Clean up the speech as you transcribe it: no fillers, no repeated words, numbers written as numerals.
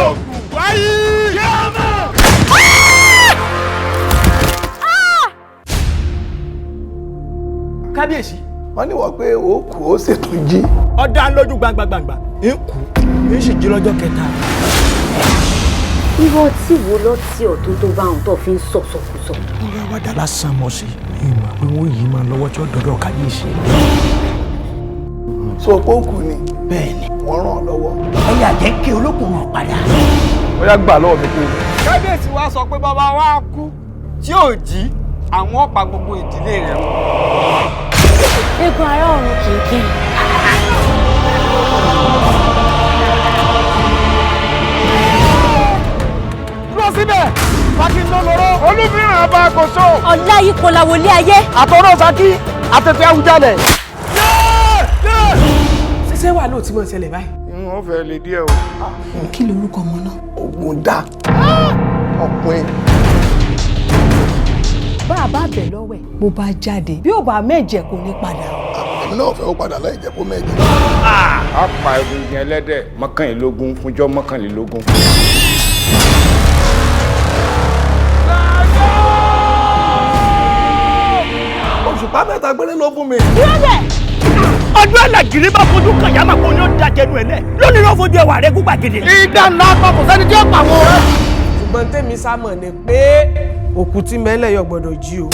Ògùn wáyé. Yẹ́mọ̀. Kábíyèsí. Wọ́n ní wọ́n pé ó kú, ó sì tún jí. Ọ̀dà lójú gbangba gbangba ń kú, ń sì jí lọ́jọ́ kẹta. Irọ́ tí wo lọ tí ọ̀tún tó bá òun tó fi ń sọ̀sọ̀kùsọ̀? Ọ̀rọ̀ àwàdà lásán mọ̀ sí ìmọ̀ pé wọ́n yìí máa lọ́wọ́ tí ó dọ̀dọ̀ kábíyèsí. So pé ó kú ni? Bẹ́ẹ̀ni. Wọ́n ràn ọ́ lọ́wọ́. Ẹyà jẹ́ kí olókùn wọn padà. Ó yá, gbà lọ́wọ́ mi kú. Kábíyèsí wa sọ pé bàbá wa kú tí ò jí, àwọn ọ̀pá gbogbo ìdílé rẹ̀ run. Eégún ará ọ̀run kì í kí. Dúró síbẹ̀, Saki ló lọ́rọ́. Olúmíràn ọba àkóso. Ọ̀la yìí kò la wọlé ayé. Àtọ̀rọ̀ Saki àtẹ̀tẹ̀ Awùjalẹ̀. Ṣiṣẹ́ wà lóò tí mo ṣẹlẹ̀ báyìí. Ìwọ̀n fẹ́ lè díẹ̀ o. Kí lorúkọ ọmọ náà? Ògùn dá ọkùnrin. Bá a bá bẹ̀ lọ́wẹ̀, bó bá jáde, bí ò bá mẹ́jẹ̀, kò ní padà o. Èmi náà fẹ́ ó padà láì jẹ́ kó mẹ́jẹ. A pa egungun ẹlẹ́dẹ̀ 21 fúnjọ́ 21. Òṣùpá 3 péré ló fún mi. Ọdún àlàgìrì bá fojú kan yàrá kó ní ó da jẹnu ẹ lẹ lónìí ló fojú ẹwà rẹ gúgbà gidi. Ìdá ńlá pa, kò sẹ́ni tí ó pa wọn. Ṣùgbọ́n tèmi sá mọ̀ ni pé òkú tí mẹ́lẹ̀ yọ gbọ́dọ̀ jí o.